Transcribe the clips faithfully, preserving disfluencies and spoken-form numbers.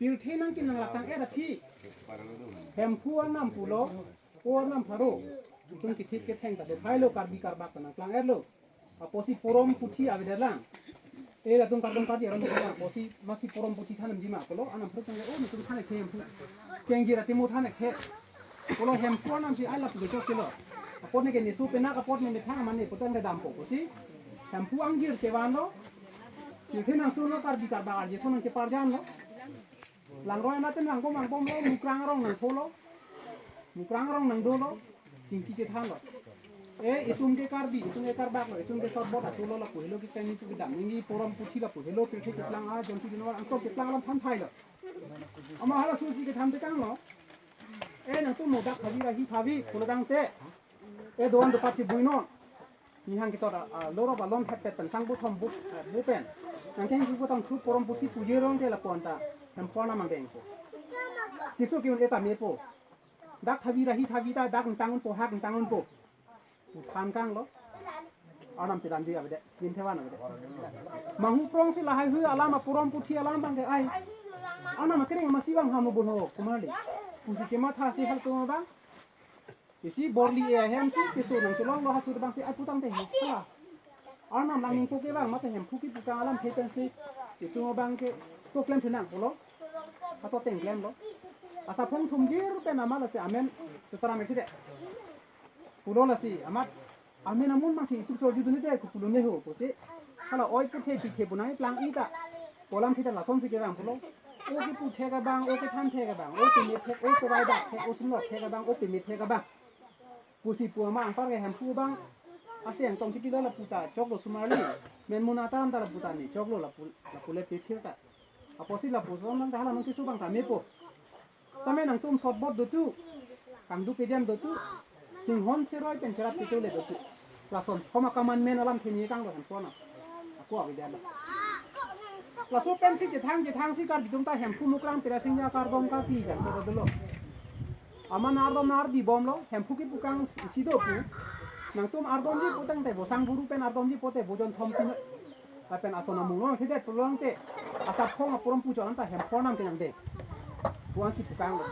Pirthe nangkin nang laktang-et aphi. Hemphu arnam pulo, po arnam pharo. Itum kithip ketheng ta do phai lo, Karbi Karbak ta nangklang-et lo. Apotsi porom puthi avedet lang. E latum kardom kardi aron lang. Apotsi masi porom puthi than-emji ma pulo. Arnam pharo tangte, o, netum than-ekthe Hemphu. Kengjir atimo than-ekthe. Pulo Hemphu arnam si ai lapu kechok chelo. Apot neke neso penak apot ne methang mane putang kedampo pusi. Hemphu angjir kevan lo. Pirthe nangsun lo, Karbi Karbak arje ason nangkeparjan lo. Langroi anatten langbom langbom lo, Mukrang arong nangtho lo. Mukrang arong nangdo lo. Chingki chethan lo. E, itum ke Karbi, itum ke Karbak lo, itum ke sotbot aso lo lapu helo ke kani tu kedam. Ninggi porom puthi lapu helo, pirthe keplang a, jonti jonwar angkor keplang alam than thai lo. Amat halaso si kethan tekang lo. E, nangtum mo dak phavi ra hi phavi, pulo tangte. E, doan dopat si buinon. Nihang kitot a, a, loro balon hepet pen tang buthom bu, eh, bu pen. Nangkeheng bu tang thu porom puthi puji rong te lapu-an ta. Hemphu arnam angdeng po. Kiso ki-un-e ta mepo. Dak thavi ra hi thavi ta dak ingtang unpo, hak ingtang unpo. Pu than kang lo. Arnam tiran di avedet, nin thevan avedet. Manghu prong si lahai hui alam aporom puthi alam abang ke ai. Arnam akereng masi bang hamu bun ho, kumali. Pusi kematha si hal tung abang. Isi borli e ahem si, keso nangkelong lo hasu abang si, ai pu tangte he. Hala. Arnam nangning ko ke bang, mate Hemphu kipukang alamthe pen si. Itum abang ke, to klem senang pulo. Ato teng klem lo. Asa phong thum gir pen amat lasi amen, sutara mekti de. Pulo lasi, amat, amen amun masi itum chorju dunde, ku pulo ne ho, pusi. Hala oi puthe pithe punai plang ita. Pu alamthe ta lason si ke bang pulo. O kipu thek abang, o kithan thek abang, o peme thek, o kevai dak thek, o sunlok thek abang, o peme thek abang. Pusi pu amat anpar ke Hemphu abang. Asi angtong kiti la lapu ta choklo sumarli. Men mun atan ta lapu ta ne choklo lapu, lapu le pethir ta. Apotsi lapuson nang ta hala nang kiso bang ta mepo. Same nangtum sotbot dotu. Kangduk kejam dotu. Chinghon siroi pen cherap ketu le dotu. Lason thom akaman men alamthe ni kang lo Hemphu na. Ako avi dia lo. Laso pen si chethang chethang si Karbi atum ta Hemphu Mukrang Pira Singja kardom karpi kan to dolo. Amat nangardom nangkardi bom lo, Hemphu kipukang isi do pu. Nangtum ardomji pu tangte bosang buru pen ardomji pote bojon thom tin. Lapen ason amung long thedet pulo tangte. Asa phong aporom puchot anta Hemphu arnam kenang de. Pu-an si pukang lo.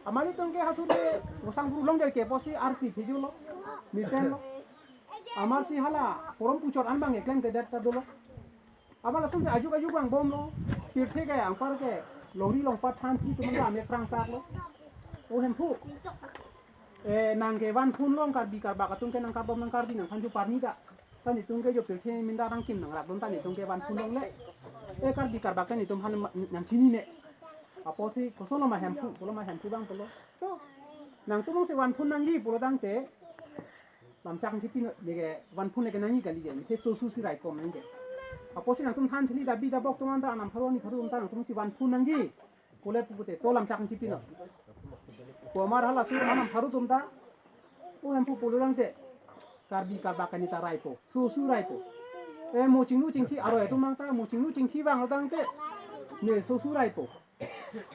Amat itum ke hasu de bosang buru long de ke apotsi arpi phejo lo. Mesen lo. Amat si hala porom puchot an abang keklem kedet ta dolo. Amat lason si ajuk ajuk bang bom lo. Pirthe ke anpar ke longri longpat than thi atum ta ame krang tak lo. O Hemphu. Eh, nang ke vanphun long Karbi Karbak atum ke nangkardom nangkardi nangthanju parni ta. Ta netum ke jo pirthe minda rangkim nangrat dun ta netum ke vanphun longle. Eh, Karbi Karbak ke netum han ma-, nangchini ne. Apotsi koson lo ma Hemphu, pulo ma Hemphu bang pulo. To, nangtum si vanphun nangji pulo tangte. Lamchak chipi non, neke vanphun leke nangji kali je, neke sosu si raikom nangji. Apotsi nangtum than thili dabi dabok atum anta arnam pharo arni pharo atum ta nangtum si vanphun nangji. Pule pupute to lamchak chipi non. Pu amat halaso arnam pharo atum ta. O Hemphu pulo tangte. Karbi Karbak kani ta raipo. Sosu raipo. Eh, mo chinglu chingthi aroi atum nang ta mo chinglu chingthi vanglo tangte. Ne sosu raipo.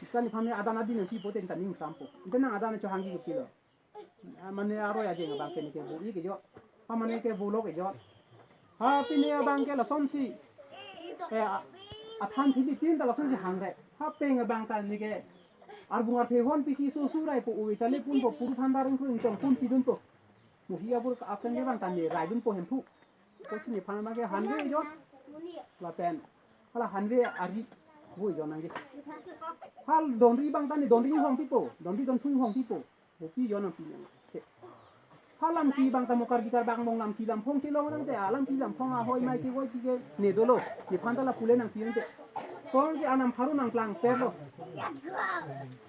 Ikan iphan ne adan adi nangpipo te ta ning sampo. Ante nang adan chohangji kepilo. Ah, mane aroi ajeng abang ke neke bu-i kejot. Ha mane ke bulok kejot. Ha pine abang ke lasonsi. Eh, a-, athan thili tin ta lasonsi hangre. Ha peng abang ta neke. Arbung arphe hon pisi sosu raipo uwe chale punpo puru thandar ingkru ingtong pun pidunpo. Muhi abur ka apeng ke abang ta ne raidunpo Hemphu. Kosi nephan abang ke hanve jo. Lapen. Hala hanve ari. Vui jo nangji. Hal donri abang ta ne donri hong pipo. Donri donphu hong pipo. Bopi jo nangpi nang. Ha lampi abang ta mo Karbi Karbak mong lampi lamphong kelong nangte, ah, lampi lamphong ahoi mai kevoi pi ke ne dolo. Nephan ta la pule nangpi nangte. Sonsi arnam pharo nangklang perlo.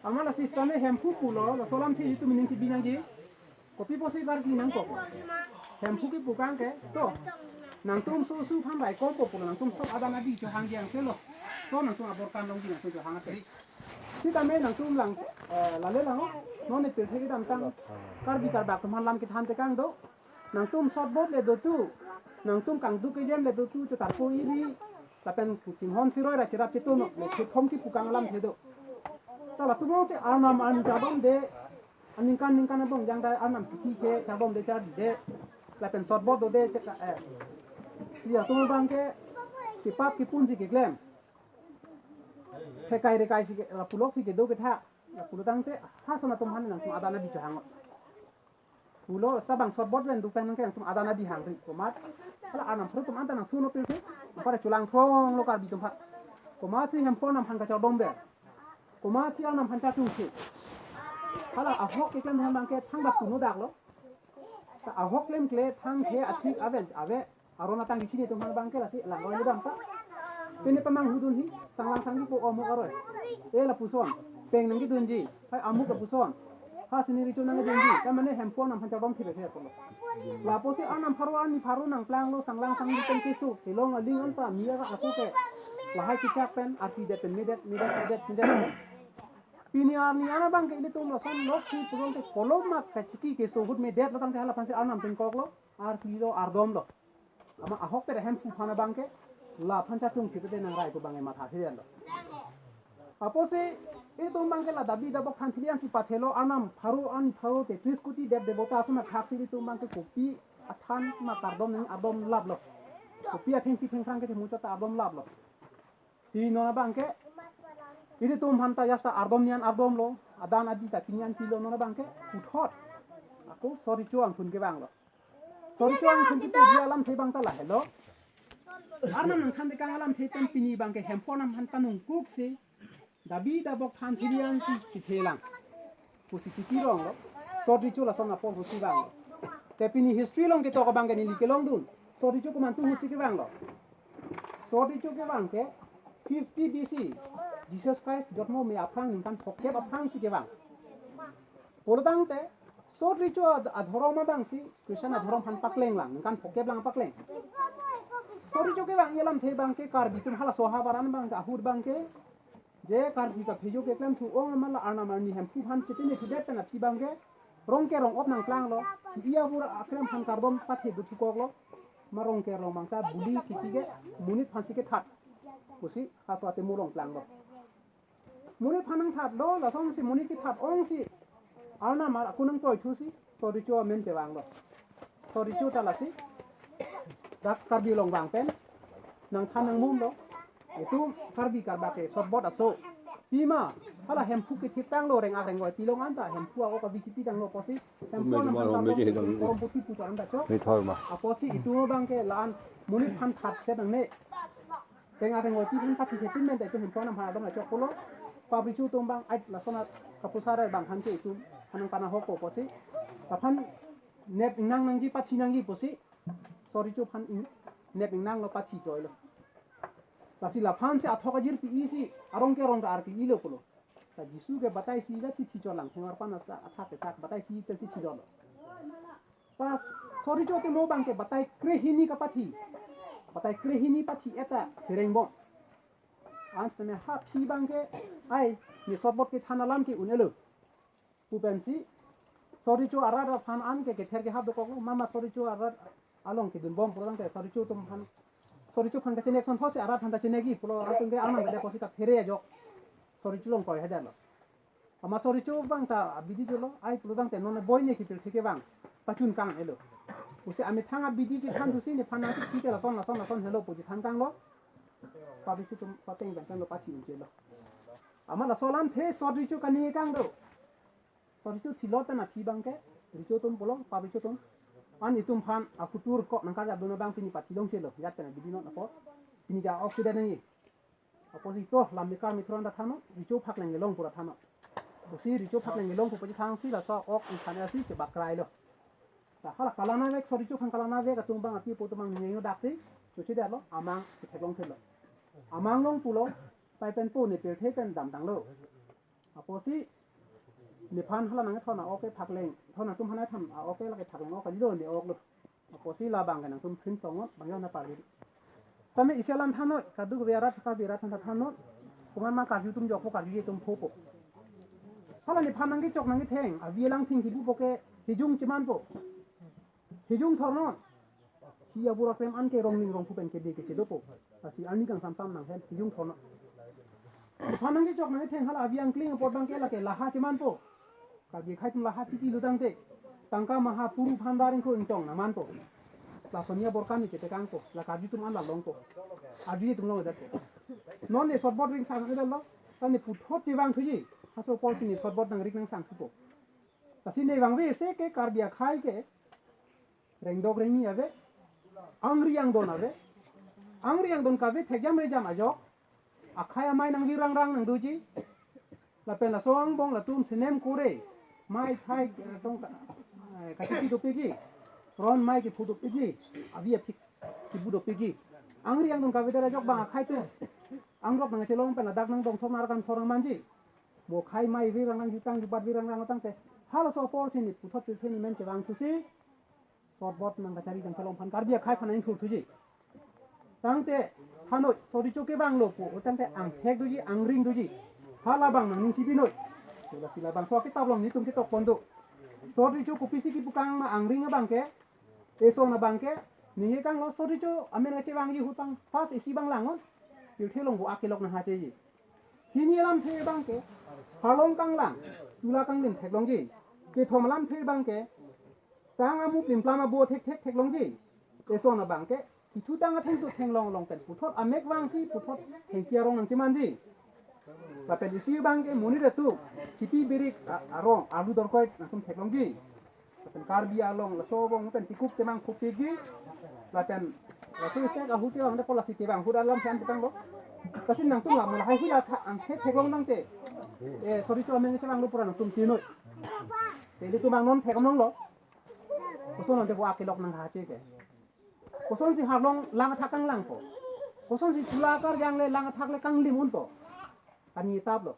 Amat lasi sane Hemphu pulo, laso lamthe itum ning kebi nangji. Kopi pusi karji nangkok. Hemphu kipukang ke, to. Nangtum sosu aphan raikompo pulo, nangtum sop adan adi chohangji angse lo. To nangtum abor kan longji nangtum chohang ate. Sitame nangtum lang, eh, lale lang, non ne pirthe kedamtang. Karbi Karbak atum aphan lam kethan tekang do. Nangtum sotbot le dotu. Nangtum kangduk kejem le dotu, chetarpo iri. Lapen chinghon siroi ra cherap chetu non, le thom kipukang alamthe do. Ta latum si arnam an jabam de. Aningkan ningkan abong jang dai arnam kiki ke chabom de char de. Lapen sotbot do de cheka, eh. Iya atum abang ke kipap kipunji keklem. Thekai rekai si ke, la pulok si kedo ketha. La pulo tangte, ha son atum aphan nangtum adan adi chehang. Pulo seta bang sotbot pen duk pen nangke nangtum adan adi hangri. Komat, hala Arnam pharo atum anta nangsun opil si. Para chulang thong lo Karbi atum aphan. Komat si Hemphu Arnam aphan kachardom ber. Komat si Arnam aphan chachung si. Hala ahok keklem aphan bangke thang dak kuno dak lo. Ta ahok klemkle thang the athik aven ave. Aron atang di chini atum aphan bangke lasi lang roi dam ta. Pini pamang hudun hi, sanglang sangdi po omok aroi. E lapuson, peng nangkedunji, hai amuk lapuson. Ha sini richo nangkedunji, ta mane Hemphu Arnam aphan chardom thip the pulo. Lapusi Arnam pharo ani pharo nangplanglo sanglang sangdi pen keso, kelong aling anta, mi aga aku ke. Lahai kechak pen, arti det pen, medet, medet, medet, medet. Pini arni ana bangke ilitum lason lok si pulo ke kolom mak kachiki keso ahut medet lo tangte hala aphan si Arnam pen koklo, arpilo, ardomlo. Amat ahok pen Hemphu aphan abangke, la aphan chachung thip te nangrai pu bangke matha thiden lo. Apotsi, itum bangke la dabi dabok than thili an si pathelo Arnam pharo ani pharo te tris kuti dev devota ason athak si itum bangke kopi athan ma kardom nang ardom lap lo. Kopi athengpi thengphrang ke muchot ta ardom lap lo. Si non abangke, ilitum aphan ta jasta ardom nian ardom lo, adan adi ta kinian pilo non abangke, puthot. Ako sot recho angthun kevang lo. Sot recho angthun kipu dia alamthe bang ta lahelo. Arnam nangthan tekang alamthe pen pini bangke Hemphu Arnam aphan panung kuk si. Dabi dabok than thili an si kithelang. Pusi kiki rong lo. Sot recho lason apor pusi bang lo. Te pini history along ketok abangke neli kelongdun. Sot recho komantu ahut si kevang lo. Sot recho kevang ke fifty B C. Jesus Christ jotmo me aphrang ningkan phokep aphrang si kevang. Pulo tangte, sot recho ad-, adhorom abang si, Christian adhorom aphan pakleng lang, ningkan phokep lang pakleng. Sot recho kevang alamthe bangke Karbi atum halaso ahavar an bangke ahut bangke, je Karbi kaphejo keklem thu ong amat la Arnam arni Hemphu aphan chitini thudet pen aphi bangke, Rongker rong-op nangplanglo, iya bura aklem aphan kardom pathe duthu koklo, ma Rongker rong bang ta buli kiti ke, monit aphan si kethat. Pusi, halaso ateng mulong planglo. Monit aphan nangthat do, lason si monit kethat ong si. Arnam ar aku nangtoi thu si, sot recho amen kevang lo. Sot recho ta lasi. Dak Karbi Anglong bang pen. Nangthan nangmum lo. Itum Karbi Karbak ke sotbot aso. Pima, hala Hemphu kethip tanglo reng-ak reng-oi pilong anta, Hemphu a-ok a-V C P tanglo pusi. Hemphu Arnam tanglo, Hemphu pusi puchot anta cho. Apotsi itum bangke la-an monit aphan that set nangne. Reng-ak reng-oi pi aphan pathi kepin men ta itum Hemphu Arnam aphan ardom la chok pulo. Pap recho atum bang ai lason a kapusar bang aphan ke itum aphan nangpanahok po pusi. Laphan nep ingnang nangji pathi nangji pusi. Sot recho aphan ing-, nep ingnang lo pathi joy lo. Lasi laphan si athok ajir pi isi arong ke rong ta arpi ilo pulo. Ta Jisu ke batai si la si thi cholang thengwar pan asa athak kesak batai si te si thi dolo. Pas sot recho atum bangke batai krehini kapathi. Batai krehini pathi eta hereng bom. Ansi me ha phi bangke ai ne sotbot kethan alam ke un-elo. Pu pensi sot recho arat aphan an ke kether kehap dokoklo mama sot recho arat along kedun bom pulo tangte sot recho atum aphan sot recho aphan kachenek son thotsi arat aphan ta chenekji pulo atum ke anam ke pusi kaphere ajok sot recho along koi hajar lo. Amat sot recho bang ta abidi jolo ai pulo tangte non boi ne kipil theke bang pachun kang elo. Pusi amethang abidi chethan thusi nephan nangsi thike lason lason lason helo pu chethan kanglo. Pap recho atum pateng bang kanglo pathi unche lo. Amat laso alamthe sot recho kani kang do. Sot recho thilot ta na phi bangke, recho atum pulo, pap recho atum. An itum aphan akutur kok nangkarjap dun abang pini pathi longchelo, jat pen abidi non apo. Pini ja oxygen nangji. Apotsi to, lam mekar mitron ta thannon, recho phak leng kelong pura thannon. Pusi recho phak leng kelong pu pachi thang si laso ok ingkhan asi chebak krai lo. Ta hala kalang nangvek, sot recho aphan kalang nangvek atum bang api po atum bang ningyo dak si, chochi det lo, amang si theklong thelo. Amang long pulo, pai pen po ne pirthe pen damtanglo. Apotsi, nephan hala nangthon a-ok ke phak leng, thon atum aphan thon a-ok ke lake phak leng ok kali do ne ok lo. Apotsi labang ke nangtum phim tongot, bang yon na pali. Tame isi alam thannon, kadokave arat, Karbi arat aphan thannon, komat ma karju atum jokpo karju atum phopo. Hala nephan nangkechok nangketheng, avi alang thing kibupo ke, hijung chemanpo. Hijung thornon. Hi abura krem an ke rong ning rong phu pen kebe keche dopo. Lasi arni kangsamsam nanghem hijung thornon. Nephan nangkechok nangketheng hala avi angkling apot bangke lake laha chemanpo. Karbi akhai atum laha tiki lo tangte. Tangka maha puru phandar ingkoi ingtong nangmanpo. Lason ya borkan ni chetekangpo. La karju atum an la longpo. Arju atum longdetpo. Non ne sotbot ringsang nangdetlo. Tane puthot chevangthuji. Halaso apor si ne sotbot nangrik nangsangthupo. Lasi ne vangve se ke Karbi akhai ke rengdok rengni ave, angri angdon ave, angri angdon kave thekjam rejam ajok, akhai amei nangvirangrang nangdoji, lapen laso angbong latum sinem kore, mei thai, eh, tong ka, eh, kachipi dopikji, ron mei kephu dopikji, avi aphik kibu dopikji. Angri angdon kave der ajok bang akhai atum angrok nangchelong pen ladak nangdongthok nar kan thorang manji. Mo akhai mei virangrang jutang jubat virangrang tangte. Halaso apor si ne puthot pirthe ne men chevangthusi sotbot nangkachari nangchelong aphan Karbi akhai aphan ingthurthuji. Tangte hanoi sot recho kevanglo pu tangte angthek doji, angring doji. Halabang nangning chibinoi. Sila sila bangso akitap along netum ketok pon do. Sot recho kopisi kipukang ma angring abang ke, eson abang ke, ningje kanglo sot recho amen kachevangji ahut abang first isi abang langnon. Pirthe along vo akelok nanghacheji. Hini alamthe abang ke, harlong kanglang, tula kanglim theklongji. Kethom alamthe abang ke, sang amu plimplam abo thekthek theklongji. Eson abang ke, kithutang athengthu thenglong along pen puthot amek vangsi puthot thengpi arong nangchemanji. Lapen isi abang ke monit atum, kipi birik a-, arong, alu dorkoi nangtum theklongji. Lapen Karbi along laso angbong pen tikuk temang khupikji. Lapen laso isek ahut kevang de polasi kevang ahut alam sian petang lo. Kasi nangtum la mula hai hula tha angthek theklong tangte. Eh, sot recho amen chevanglo pura nangtum chinoi. Te ilitum abang non thek nanglo. Koson ante vo akelok nanghache ke. Kosonsi harlong lang athak kanglangpo. Kosonsi tula akarjang le lang athak le kanglim unpo. Kanitaplo.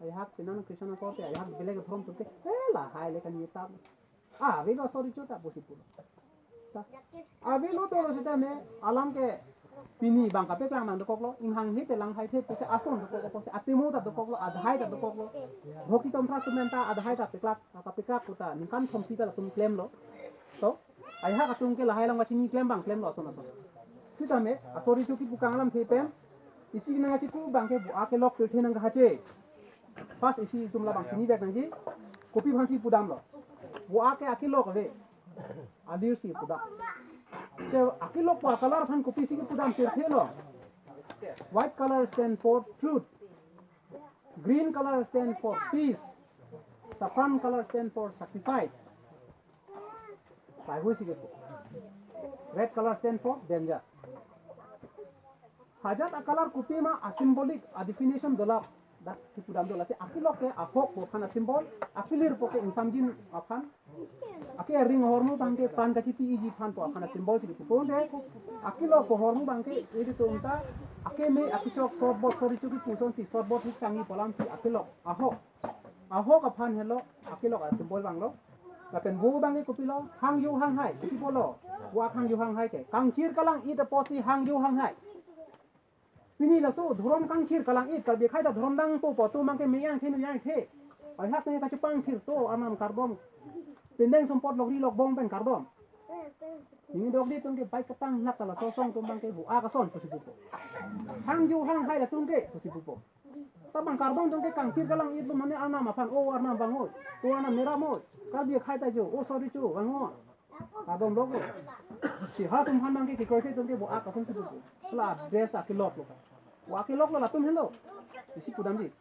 Ajahak penang Christian akorte, ajahak belek aphrom atumke, eh, lahai le kanitaplo. Ah, avelo sot recho ta pusi pulo. Ta. Avelo tolo sitame alam ke pini abang kapeklang nangdokoklo, inghanghe te langhaithe pusi ason dokoklo pusi atemo ta dokoklo, adhai ta dokoklo. Bhokti tomthra atum anta adhai ta peklak, ta peklak pu ta ningkan thompi ta latum klemlo. To, ajahak atum ke lahai lang kachini klem abang klemlo ason ason. Sitame, asot recho kipukang alamthe pen, isi nangkachiku abang ke vo akelok pirthe nangkahache. First isi itum labang chinivek nangji, kopi aphansi pudamlo. Vo ake akelok ave. Alir si pudam. Te akelok pu acolor aphan kopisi kipudam pirthe lo. White color stand for truth. Green color stand for peace. Saffron color stand for sacrifice. Paihui si kepu. Red color stand for danger. Hajat acolor kopima asymbolic, adefinition dolap. Dak kipudam dola si akelok ke ahok pu aphan asymbol, akelir pu ke ingsamjin aphan. Ake aring ahormu abang ke pran kachipiji aphan pu aphan asymbol si kepu. Konde akelok pu ahormu abang ke ilitum ta akeme akechok sotbot sot recho kipu asonsi sotbot hik sangji pu alamsi akelok ahok. Ahok aphan helo, akelok asymbol vanglo. Lapen vo abang ke kopilo, hangjo hanghai, kopi pulo. Vo akhangjo hanghai ke. Kangchir kalang-it apotsi hangjo hanghai. Pini laso, dhorom kangchir kalang-it, Karbi akhai ta dhorom dangpo pu atum abang ke meyang the, nuyang the. Ajahak ne kachepangthir to, arnam kardom. Pendeng sumpot lokri lokbong pen kardom. Ningdokdi atum ke bai katang nak ta laso asong atum abang ke vo akason pusi pupo. Hangjo hanghai latum ke pusi pupo. Ta abang kardom atum ke kangchir kalang-itlo mane arnam aphan, o arnam vangoi, o arnam meramoi, Karbi akhai ta jo, o sot recho vangoi. Kardom doklo. Si ha atum aphan abang ke kekroikre atum ke vo akason si pupo. La dress akeloklo. Vo akeloklo latum henlo. Isi pudamji.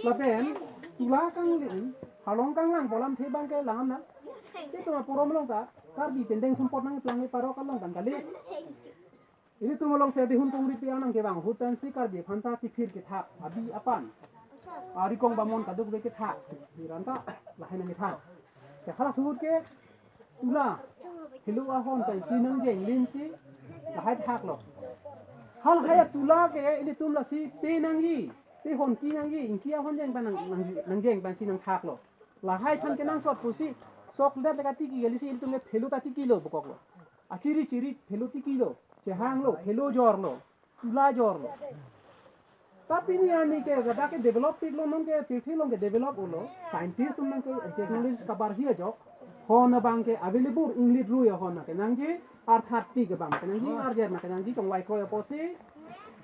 Lapen, tula kanglim, harlong kanglang pu alamthe abang ke langdam na. Itum aporom along ta, Karbi pendeng sumpot nangkeplang parok along kan kali. Ilitum along Serdihun Kongripi anang kevang ahut pensi Karbi aphanta kiphir kethak, abi apan. Ari kong bamon kadokave kethak, hiranta lahai nangkethak. Te halaso ahut ke tula, phelo ahon pensi nangjeng linsi, lahai thaklo. Halahai atula ke ilitum lasi pe nangji, pe hon ki nangji, ingki ahon jeng pen nang, nang, nangjeng pensi nangthaklo. Lahai aphan kenangsot pusi, sok det le katiki kali si ilitum ke phelo ta tikilo pukoklo. Achiri chiri phelo tikilo, chehanglo, phelo jorlo, tula jorlo. Ta pini arni ke gada ke develop piklo, non ke pirthe along ke develop olo, scientist non ke technology kabarhi ajok, hon abang ke available, inglit rui ahon ke nangji, arthat pik abang ke nangji, arjer abang ke nangji, chongvai kroi apotsi,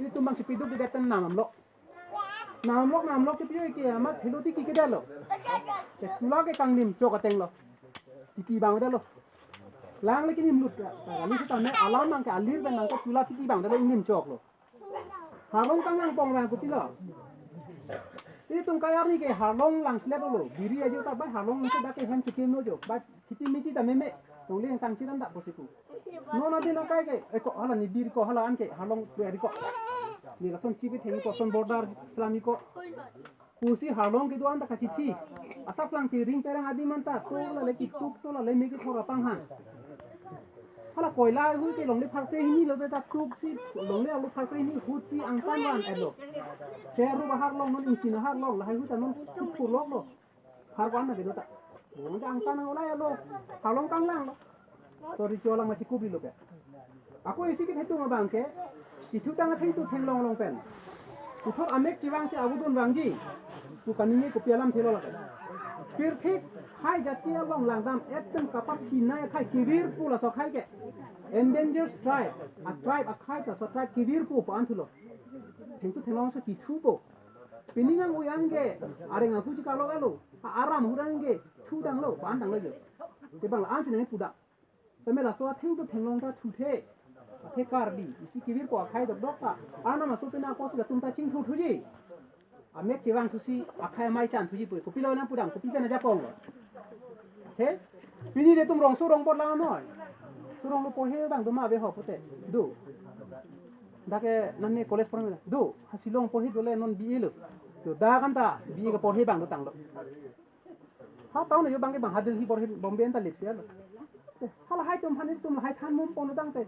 itum abang si piduk di deten namlo. Namlok, namlok kepi ke amat phelo tiki kedetlo. Ke tula ke kanglim chok atenglo. Tiki abang detlo. Lang le kinim lut. Kali sitame alam abang ke alir abang ke tula tiki abang detlo, inglim choklo. Harlong kanglang pong abang kopilo. Itum kai arni ke harlong lang slet olo. Biri ajo ta bai harlong nang dak ke hem chitim no jo. Bai chitim miji ta meme. Longle tang chiran dak posiku. Non adi na kai ke. Eko hala ni biri ko hala an ke harlong biri ko. Ni lason chibi theng ko son border Islami ko. Pusi harlong kedo-an ta kachithi. Asap lang piring perang adi man ta. To la le kituk to la le meke thora panghan. Hala koila hui ke longle pharkre hini lo ta tuk si longle alo pharkre hini hut si angtan ran elo. Seru bahar long non ingkin harlong lahai hui ta non tuk pulok lo. Har wan na kedo ta. Longle angtan ang olai alo. Harlong kanglang lo. Sorry cholang masi kubri lo ke. Ako isi ke thetung abang ke. Ithu tang athengtu thenglong long pen. Puthot amek chevang si abudun vangji. Pu kaningje kopi alam thelo lake. Pirthik hai jati along langdam etum kapap hinai akhai kevir pu laso akhai ke. Endangered tribe. A tribe akhai ta so tribe kevir pu pu an thulo. Thengtu thenglong so kithu po. Pining ang uyang ke. Areng aku chikalo kalo. A aram hurang ke. Thu danglo, pan danglo jo. Tebang la an sinai pudak. Tame laso athengtu thenglong ta thuthe. Athe Karbi, isi kevir ko akhai dokdok ta. Arnam aso pena ko si latum ta chingthu thuji. Amek chevang thusi akhai amei chan thuji pui. Kopilo nang pudang, kopi pen ajakong lo. He? Pini de tum rong surong bot lang noi. Surong lo porhe bang doma ave ho pute. Do. Dak ke nane college porhe do. Ha Shillong porhe dole non B A lo. Do dak an ta B A ke porhe bang do tanglo. Ha town ajo bang ke bang ha Delhi porhe Bombay an ta lit ya lo. Hala hai tum hani tum hai than mum pon tangte.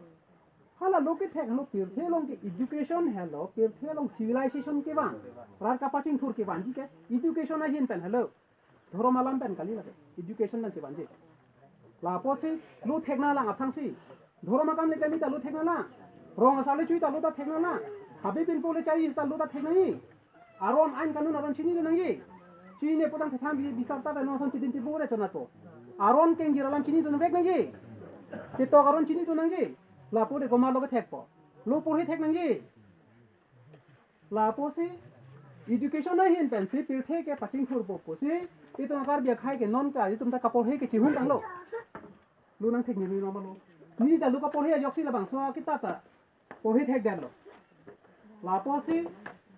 Hala lo kethek lo pirthe along ke education helo, pirthe along civilization kevang. Rat kapachingthur kevangji ke education ahin pen helo. Dhorom alam pen kali lake. Education pen si vanji. Lapusi lo thekna lang aphrangsi. Dhorom akam le kami ta lo thekna lang. Rong asar le chui ta lo ta thekna lang. Habe pinpo le chai ta lo ta thekna ni. Aron ain kanun aron chinidun nangji. Chinine putang thetham bi bisar ta non ason chidin chibu re chonat po. Aron kengjir alam chinidun vek nangji. Ketok aron chinidun nangji. Lapu de komat lo kethek po. Lo porhe thek nangji. Lapusi education ahin pensi pirthe ke pachingthur po pusi itum Karbi akhai ke non ka itum ta kaporhe ke chihun tanglo. Lo nangthek ni lo ma lo. Ni ta lo kaporhe ajoksi labangso akitap ta porhe thekdetlo. Lapusi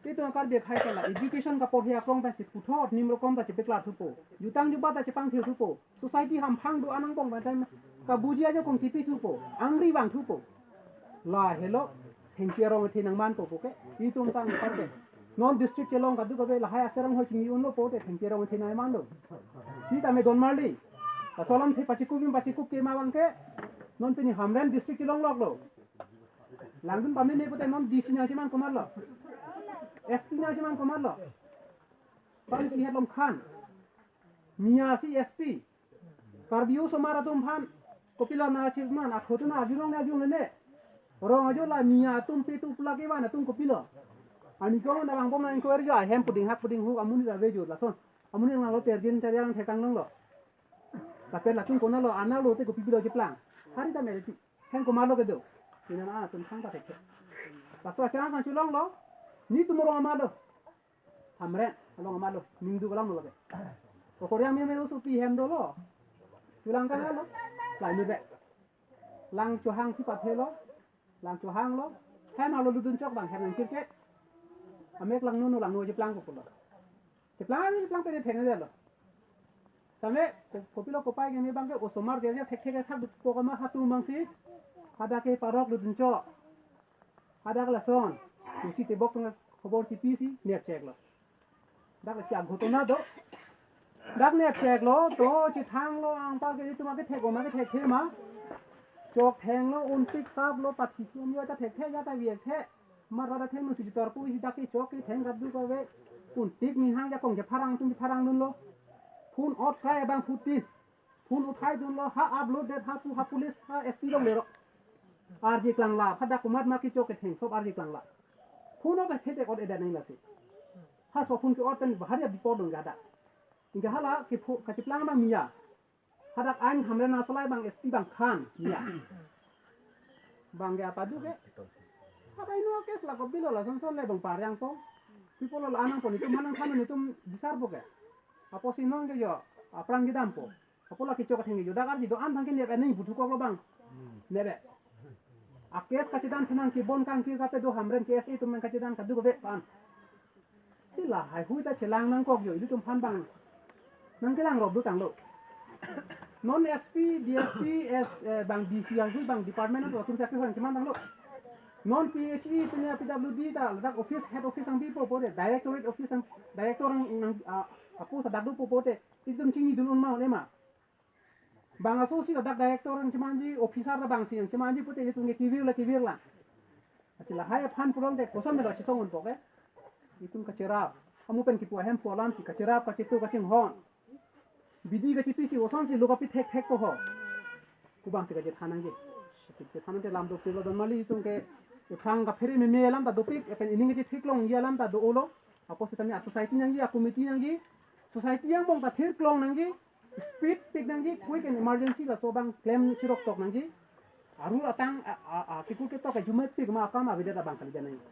itum Karbi akhai ke la education kaporhe akrong pensi puthot nim rokom ta chepeklar thupo. Jutang jubat ta chepangthir thupo. Society hamphang do anang bong bantai kabuji ajakong chipi thupo. Angri vang thupo. Lahelo thengpi arong athe nangman po ke. Itum tang parke. Non district chelong kadokave lahai aserang hoi chingni unlo pote thengpi arong athe nangman do. Sitame don marli. Laso alam the pachikup bim pachikup ke ma bang ke. Non pini Hamren district chelong lok lo. Langdun pameme pote non D C nangcheman komatlo. S P nangcheman komatlo. Pam si hetlom khan. Miya si S P. Karbi osomar atum aphan. Kopilo nangcheman, akhotu nang ajurong nang ajurong ne. Rong ajo la miya atum pitu pula kevan atum kopilo. Ani ko nang bang bom nang inquiry jo, ahem puding hak puding huk amonit ave jo lason. Amonit nanglo terjin terjang thekang nanglo. Tapi latum konatlo, anatlo te kopilo cheplang. Hari ta mereti. Hem komatlo kedo. Ina na atum thang ta thek. Laso achang sang chulonglo. Nitum rong amatlo. Hamren along amatlo, ningduk along lo ke. Kokoryang meme usu pi hem dolo. Chulang kang lo. Lai mebe. Lang chohang si pathelo. Lang chohang lo. Hem alo ludun chok bang hem nang kirke. Amek langno no langno cheplang kopulo. Cheplang cheplang pene theng lo. Same ko- kopilo kopai ke me bang ke osomar dia thek thek thak duk ko kama hatu mangsi. Hadak ke parok ludun chok. Hadak lason, isi tebok tengah khobor T V si, nep chek lo. Dak si aghotona do. Dak nep chek lo, to chithang lo, angpar ke itum ake thek oma ke thek thema. Chok theng lo, unpik sap lo, pathi tum yo ta thek thek ya ta viek thek. Mar rada theng lo si jitor pu isi dak ke chok ke theng kadokave. Untik ni hang ya kong je pharang tum pharang dun lo. Phun ot kai abang phutin. Phun uthai dunlo, ha upload det, ha pu, ha police, ha S P longle ro. Arje klangla, hadak komat ma kichok ketheng, sob arje klangla. Phun oke thete ot edet nai lasi. Ha so phun ke ot pen bahari abipor dong gada. Ingga hala ke phu, kachiplang bang miya. Hadak ain Hamren asolai bang S P bang khan miya. Bang ke apa du ke? Apa ino kes la kopilo lason son le bang pariang po. People lo anang po nitum manang khan nitum bisar po ke. Apo si non ke yo, aphrang kedam po. Apo la kichok theng yo dak arji do-an thang ke nep eneng puthukok lo bang. Nep e. Akes kachidan thenang kibon kangkir kape do Hamren K S A atum nang kachidan kadokave pan. Si lahai hui ta chelang nangkok jo, ilitum aphan bang nangkelang rop do tanglo. Non S P, D S P, S, eh, bang D C yang hui bang department atum atum sakri hon keman tanglo. Non P H E punya P W D ta ladak office, head office angpi po pote, directorate office ang, director ang nang, ah, apo sadak do po pote, ilitum chinidun un ma un-e ma. Bang aso si ladak director nangchemanji, officer ta bang si nangchemanji pute ilitum ke kevir la kevir la. Ati lahai aphan pulote koson melo chisong unpo ke. Itum kacherap. Amu pen kipu ahem pu alam si kacherap, kachetu, kachinghon. Bidi kachepi si oson si lo kapi thekthek po ho. Pu bang si kachethan nangji. Kachethan nangte lam dopik lo don mali itum ke. Ephrang kaphere meme alam ta dopik, epen ining kachetheklongji alam ta do-olo. Apotsi tami a society nangji, a committee nangji. Society angbong ta thirklong nangji. Speed pik nangji, quick and emergency laso abang klem chirok tok nangji. Arul atang a, a, a, kikur ketok ke jumet pik ma akam avedet abang kalijan nangji.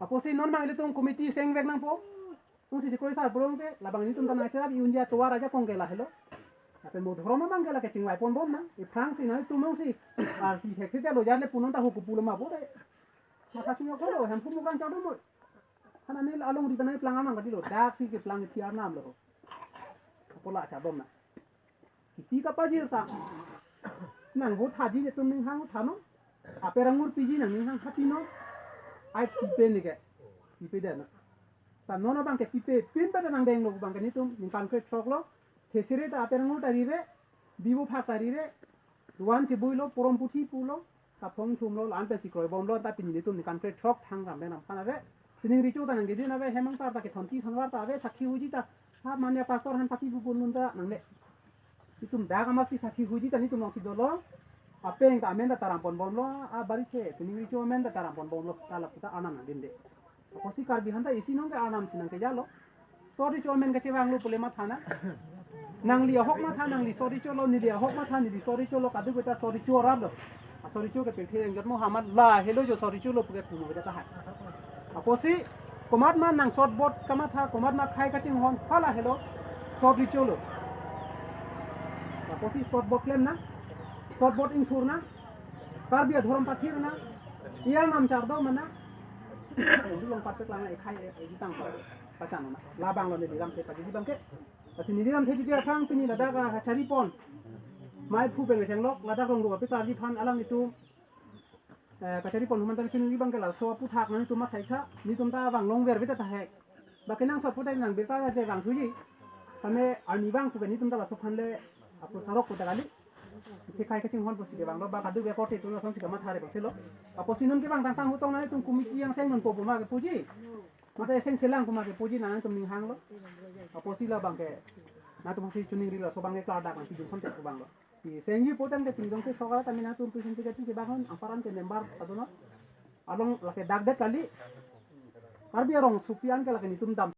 Apotsi non mang ilitum committee sengvek nangpo. Nungsi chikoi sar pulote, labang ilitum ta nangcherap i-unji atovar ajakong ke lahelo. Lapen mo dhorom abang ke lake chingvai ponbom nang. Ephrang si nangtum nungsi arti hekri lo jat le punon ta hukupu lo ma pote. Masa sungyo kolo, hem pumukran chadom mo. Hana nil alongri banai plang anam kadilo, dak si keplang iti arnam lo. Apola chadom na. Kipi kapajir ta. Nang vote haji netum ning hang thano. Aper angur piji nang ning hang hati no. Ai pipe ni ke. Pipe dana. Ta non abang ke pipe pin pada nangdenglo abang ke netum ningkan kre throk lo. Thesere ta aper angur ta rire. Bibo phak ta rire. Duan chebui lo, porom puthi pulo. Kaphong thum lo, la-an pensi kroibom lo, ta pini netum ningkan kre throk thang ram benam aphan ave. Sining richo ta nangkedun ave, hemang tar ta kethonthi thangvar ta ave, sakhi huji ta. Ha manya pastor aphan paki pupun mun ta nangle. Itum dak amatsi sakhi huji ta netum nongsi dolo. Apeng ta amen ta taram ponbom lo, a bari ke, sining richo amen ta taram ponbom lo, ta lapu ta arnam nangdinde. Apotsi Karbi aphan ta isi nong ke arnam si nangkejalo. Sot richo amen kachevanglo pule matha na. Nangli ahok matha, nangli sot richo lo, neli ahok matha, neli sot richo lo, kadokave ta sot richo arap lo. A sot richo ke pirthe engjot mo hamat lahelo jo sot richo lo puke puno kita tahan. Apotsi komat ma nang sot bot kamatha, komat ma khai kachinghon, halahelo sot richo lo. Apotsi sot bot klem na, sot bot ingthur na, Karbi adhorom pathir na, i arnam chardom na, ujulong patek lang ekhai ejitang pa pachan na. Labang lo neli ramthe pagi abang ke. Lasi neli ramthe jiji athang pini ladak kachari pon. Mai phu beng chenglok ladak rong ruwa pita di phan alanglitum. Eh, kachari pon human tari pini abang ke laso aphuthak nangtum mathai kha, netum ta bang longver beta tahek. Ba ke nang sot putai nang birta je bang thuji. Kame army bang pu ke netum ta laso aphan le apor sarok puta kali. Ithi khai kachinghon pusi ke bang lo ba kadu be kote tu lason si kamatha re bang selo. Apotsi non ke bang tangtang hutong nangtum committee yang seng non po ma ke puji. Mate seng selang kuma ke puji nangtum ning hang lo. Apotsi labang ke nangtum si chuning rilo so bang ke klardak nangsi jun sonte pu bang lo. Si sengji potem ke pini dong ke sokara tami nangtum presentation ke bang hon amparan ke member adono. Along lake dak det kali. Karbi arong supian ke lake netum dam.